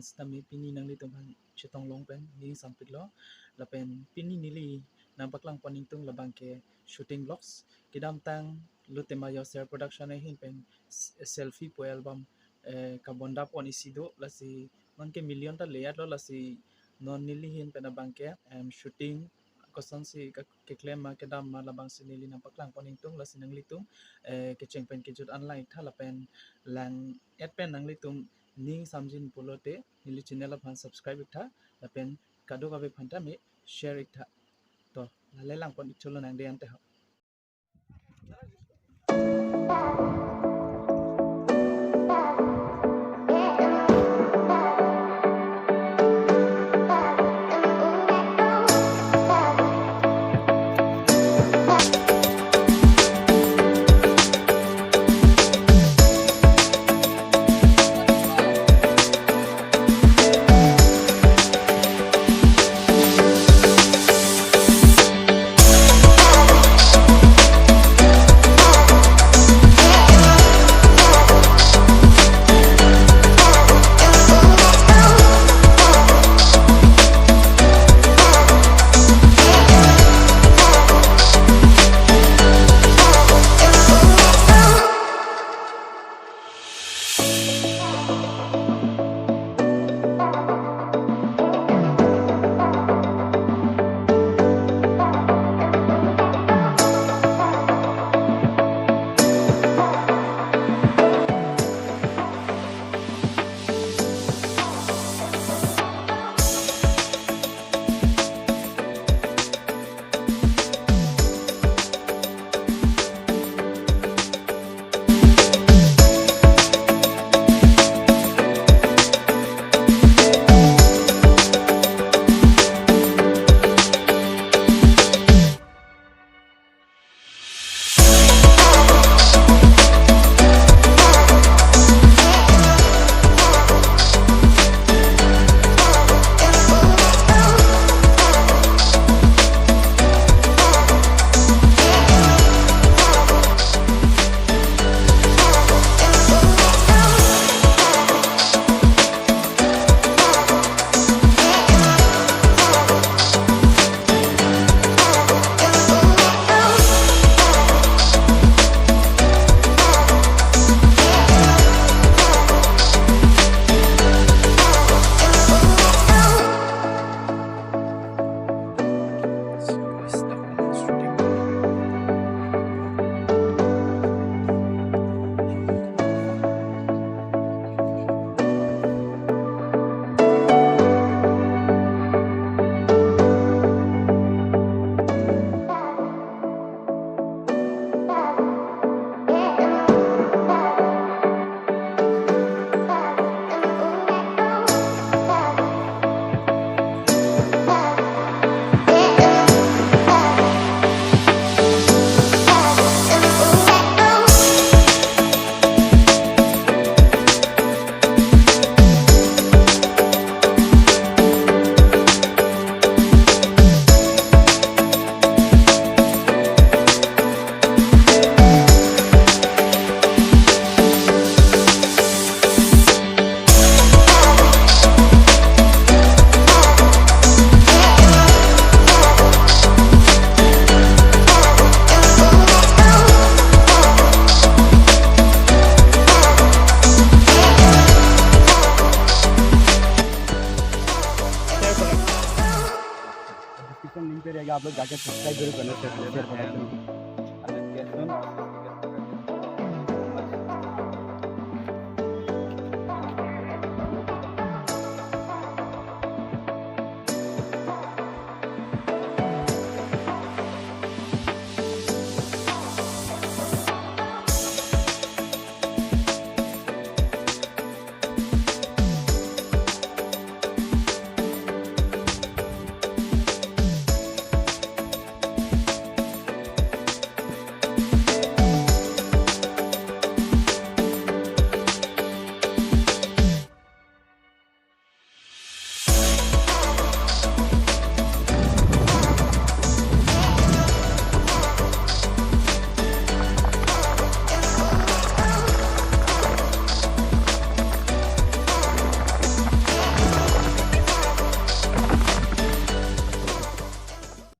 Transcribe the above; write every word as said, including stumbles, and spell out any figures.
Sitame pini nanglitum aphan chetong long pen ning sampiklo. Lapen pini neli nangpaklang pon ingtung labang ke shooting vlogs. Kedamtang Lutema Yoser Production ahin pen s-, selfie pu album, eh, kabonda pon isi do, lasi non ke million ta le-etlo, lasi non neli ahin pen abang ke, em, shooting kosonsi ka-, keklem ma kedam ma labangsi neli nangpaklang pon ingtung, lasi nanglitum, eh, kecheng pen kejut an lang-iktha lapen lang-et pen nanglitum ning samjin pulote neli channel aphan subscribe iktha lapen kadokave aphan tame share iktha. To, lale lang pon ikcholo nang de ante ho. Description link पे रहेगा, आप लोग जाके सब्सक्राइब जरूर करना, share, share करना।